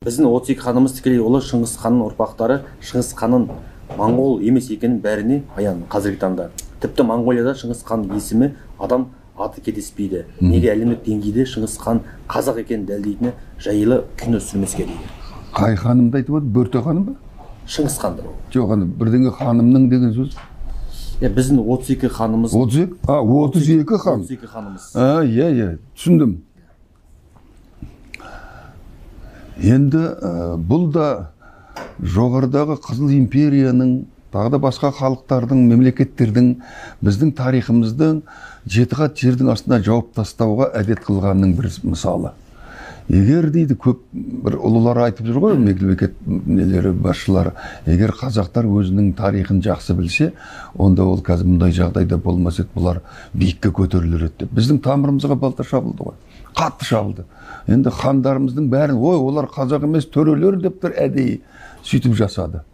Біздің 32 ханымыз тікелей ұлы Шыңғыс ханның ұрпақтары. Шыңғыс ханның моңғол емес екенін бәріне аян қазіргі таңда. Тіпті Моңғолияда Шыңғыс хан есімі адам аты кездеспейді. Неге әлемдік деңгейде Шыңғыс хан қазақ екенін дәлелдейтіні жайлы кино түсірмеске дейді. Қай ханымды айтып отыр? Бөрте ханым ба? Шыңғыс ханды. Жоқ, ана бірдеңе ханымның деген сөз. Иә, біздің 32 ханымыз. 32? А, 32 хан. 32 ханымыз. А, иә, иә, түсіндім. Енді бұл да жоғарыдағы Қызыл империяның, тағы да басқа халықтардың, мемлекеттердің біздің тарихымыздың жеті қат жердің астына жауып тастауға әдет қылғанның бір мысалы. Егер дейді, көп бір ұлылар айтып жүр ғой, мемлекет нелері, басшылары, егер қазақтар өзінің тарихын жақсы білсе, онда ол қазір мұндай жағдайда болмас еді, бұлар биікке көтерілер еді деп. Біздің тамырымызға балта шабылды ғой, қатты шабылды. Енді хандарымыздың бәрін, ой, олар қазақ емес, төрелер деп тұр, әдейі сөйтіп жасады.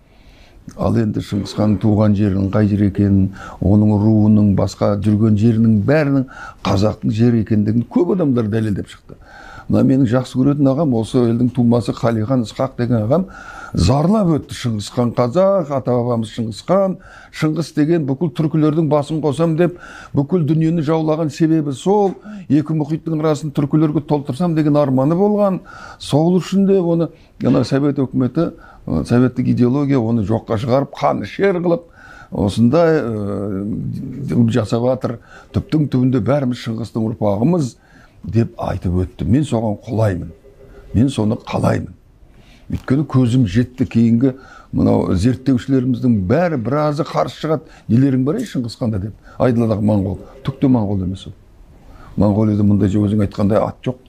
Ал енді Шыңғыс ханның туған жерінің қай жер екенін, оның руының, басқа жүрген жерінің бәрінің қазақтың жері екендігін көп адамдар дәлелдеп шықты. Мына менің жақсы көретін ағам, осы елдің тумасы Қалихан Ысқақ деген ағам зарлап өтті. Шыңғыс хан қазақ, ата-бабамыз Шыңғыс хан, Шыңғыс деген бүкіл түркілердің басын қосам деп, бүкіл дүниені жаулаған себебі сол, екі мұхиттың арасын түркілерге толтырсам деген арманы болған. Сол үшін де оны, ана Совет өкіметі, советтік идеология оны жоққа шығарып, қанішер қылып, осындай жасап жатыр. Түптің түбінде бәріміз Шыңғыстың ұрпағымыз деп айтып өтті. Мен соған құлаймын. Мен соны қалаймын. Өйткені көзім жетті, кейінгі мынау зерттеушілеріміздің бәрі біразы қарсы шығады. Нелерің бар ей Шыңғыс ханда деп. Айдаладағы моңғол. Түк те моңғол емес ол. Моңғолияда мұндай өзің айтқандай ат жоқ,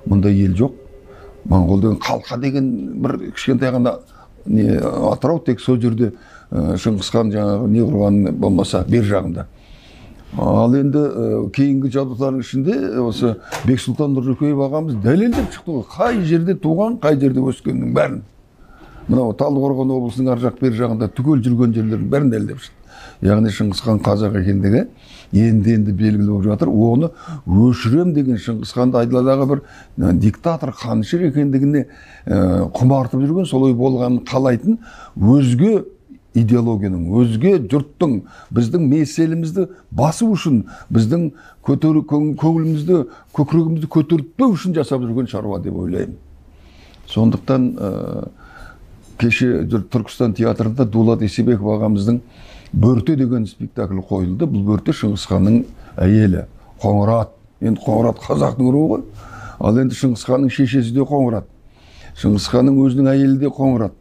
мұндай ел жоқ. Моңғол деген қалқа деген бір кішкентай ғана не Атырау, тек сол жерде Шыңғыс хан жаңағы не құрған болмаса бер жағында. Ал енді кейінгі жазушылардың ішінде осы Бексұлтан Нұржекеев ағамыз дәлелдеп шықты ғой, қай жерде туған, қай жерде өскенінің бәрін. Мынау Талдықорған облысының ар жақ бер жағында түгел жүрген жерлердің бәрін дәлелдеп шықты. Яғни Шыңғыс хан қазақ екендігі енді-енді белгілі болып жатыр. Оны өшірем деген Шыңғыс ханды айдаладағы бір диктатор қанішер екендігіне құмартып жүрген, солай болғанын қалайтын өзге идеологияның, өзге жұрттың біздің меселімізді басу үшін, біздің көңілімізді, көкірегімізді көтертпеу үшін жасап жүрген шаруа деп ойлаймын. Сондықтан кеше Түркістан театрында Дулат Есебеков ағамыздың Бөрте деген спектакль қойылды. Бұл Бөрте Шыңғыс ханның әйелі, Қоңырат. Енді Қоңырат қазақтың руы ғой. Ал енді Шыңғыс ханның шешесі де Қоңырат. Шыңғыс ханның өзінің әйелі де Қоңырат.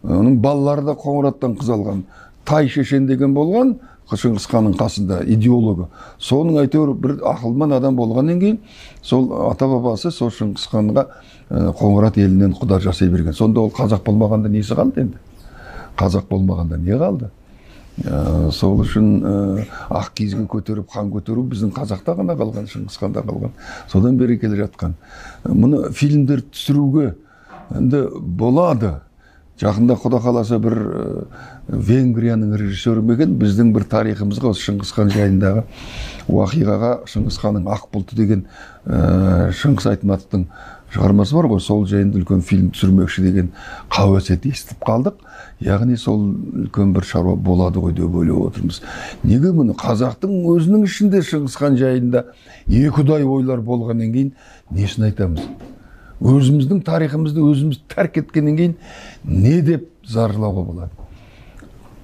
Оның балалары да Қоңыраттан қыз алған. Тай шешен деген болған Шыңғыс ханның қасында идеологы. Соның әйтеуір бір ақылман адам болғаннан кейін сол ата-бабасы сол Шыңғыс ханға Қоңырат елінен құда жасай берген. Сонда ол қазақ болмағанда несі қалды енді? Қазақ болмағанда не қалды? Сол үшін ақ киізге көтеріп, хан көтеру біздің қазақта ғана қалған, Шыңғыс ханда қалған. Содан бері келе жатқан. Мұны фильмдер түсіруге енді болады. Жақында Құда қаласа бір Венгрияның режиссері ме екен, біздің бір тарихымызға, осы Шыңғыс хан жайындағы уақиғаға, Шыңғыс ханның ақ бұлты деген Шыңғыс Айтматовтың шығармасы бар ғой, сол жайында үлкен фильм түсірмекші деген қауесет естіп қалдық. Яғни сол үлкен бір шаруа болады ғой деп ойлап отырмыз. Неге мұны қазақтың өзінің ішінде Шыңғыс хан жайында екіұдай ойлар болғаннан кейін несін айтамыз? Өзіміздің тарихымызды өзіміз тәрк еткеннен кейін не деп зарлауға болады?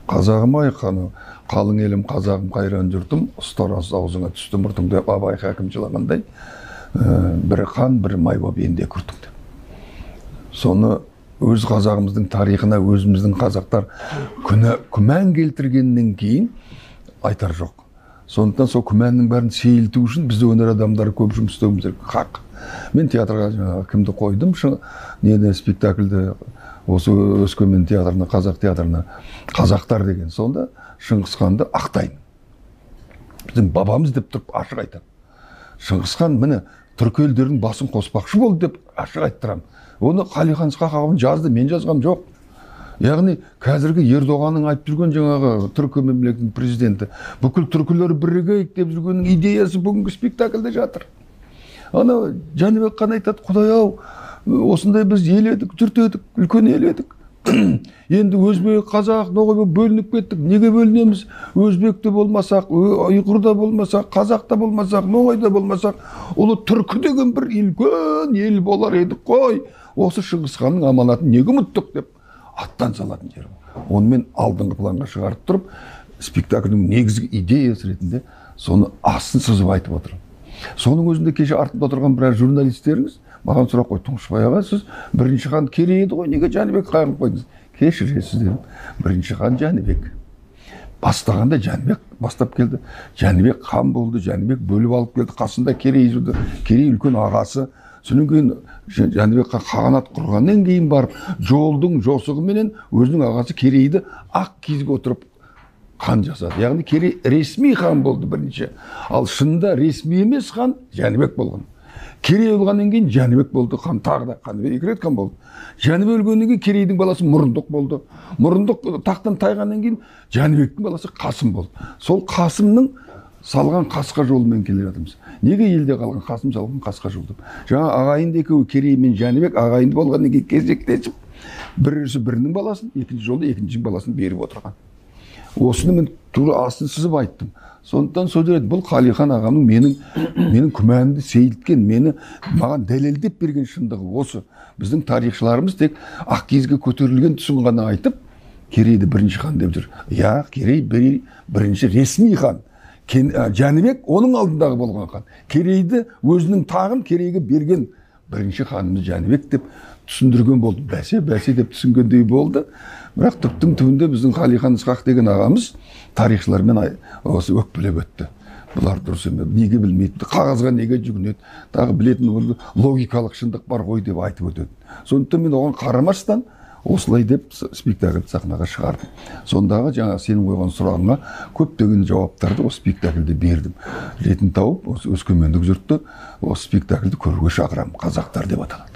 Қазағым ай, қалың елім, қазағым, қайран жұртым, ұстарасыз аузыңа түсті мұртың деп Абай хакім жылағандай, бірі қан, бірі май боп енді күртің деп. Соны өз қазағымыздың тарихына өзіміздің қазақтар күмән келтіргеннен кейін айтар жоқ. Сондықтан сол күмәннің бәрін сейілту үшін біз өнер адамдары көп жұмыс істеуіміз керек. Хақ. Мен театрға жаңағы кімді қойдым, нені спектакльді осы Өскемен театрына, қазақ театрына, қазақтар деген. Сонда Шыңғыс ханды ақтаймын. Біздің бабамыз деп тұрып ашық айтамын. Шыңғыс хан міне түркі елдерінің басын қоспақшы болды деп ашық айттырамын. Оны Қалихан Ысқақ ағам жазды, мен жазғам жоқ. Яғни қазіргі Ердоғанның айтып жүрген жаңағы түркі мемлекетінің президенті, бүкіл түркілер бірігейік деп жүргеннің идеясы бүгінгі спектакльде жатыр. Анау Жәнібек хан айтады, Құдай ау, Осындай біз ел едік, жұрт едік, үлкен ел едік. Енді өзбек, қазақ, ноғай бөлініп кеттік. Неге бөлінеміз? Өзбек те болмасақ, ұйғыр да болмасақ, қазақ та болмасақ, ноғай да болмасақ, ұлы түркі деген бір үлкен ел болар едік қой. Осы Шыңғыс ханның аманатын неге ұмыттық деп аттан салатын жері. Онымен алдыңғы планға шығарып тұрып, спектакльдің негізгі идеясы ретінде соны астын сызып айтып отырмын. Соның өзінде кеше артында отырған біраз журналистеріңіз маған сұрақ қойды: Тұңғышбай аға, сіз бірінші хан Керей еді ғой, неге Жәнібек қайырып қойдыңыз? Кешіресіз дедім. Бірінші хан Жәнібек. Бастағанда Жәнібек бастап келді. Жәнібек хан болды, Жәнібек бөліп алып келді, қасында Керей жүрді. Керей үлкен ағасы. Содан кейін Жәнібек қағанат құрғаннан кейін барып, жолдың жосығыменен өзінің ағасы Керейді ақ киізге отырып хан жасады. Яғни Керей ресми хан болды бірінші. Ал шынында ресми емес хан Жәнібек болған. Керей өлгеннен кейін Жәнібек болды хан, тағы да хан, екі рет хан болды. Жәнібек өлгеннен кейін Керейдің баласы Мұрындық болды. Мұрындық тақтан тайғаннан кейін Жәнібектің баласы Қасым болды. Сол Қасымның салған қасқа жолымен келе жатырмыз. Неге елде қалған Қасым салған қасқа жол деп? Жаңа ағайынды екеуі Керей мен Жәнібек ағайынды болғаннан кейін кезектесіп, бірінші бірінің баласын, екінші жолда екіншінің баласын беріп отырған. Осыны мен тура астын сызып айттым. Сондықтан сол жерде бұл Қалихан ағамның менің күмәнімді сейілткен, мені маған дәлелдеп берген шындығы осы. Біздің тарихшыларымыз тек ақ киізге көтерілген тұсын ғана айтып, Керейді бірінші хан деп жүр. Иә, Керей бірінші ресми хан. Жәнібек оның алдындағы болған хан. Керейді өзінің тағын Керейге берген бірінші ханымыз Жәнібек деп түсіндірген болды. Бәсе, бәсе деп түсінгендей болды. Бірақ түптің түбінде біздің Қалихан Ысқақ деген ағамыз тарихшылармен осы өкпелеп өтті. Бұлар дұрыс емес, неге білмейді, қағазға неге жүгінеді, тағы білетін логикалық шындық бар ғой деп айтып өтеді. Сондықтан мен оған қарамастан осылай деп спектакльді сахнаға шығардым. Сондағы жаңа сенің қойған сұрағыңа көптеген жауаптарды осы спектакльде бердім. Ретін тауып, осы өскемендік жұртты осы спектакльді көруге шақырамын. Қазақтар деп аталады.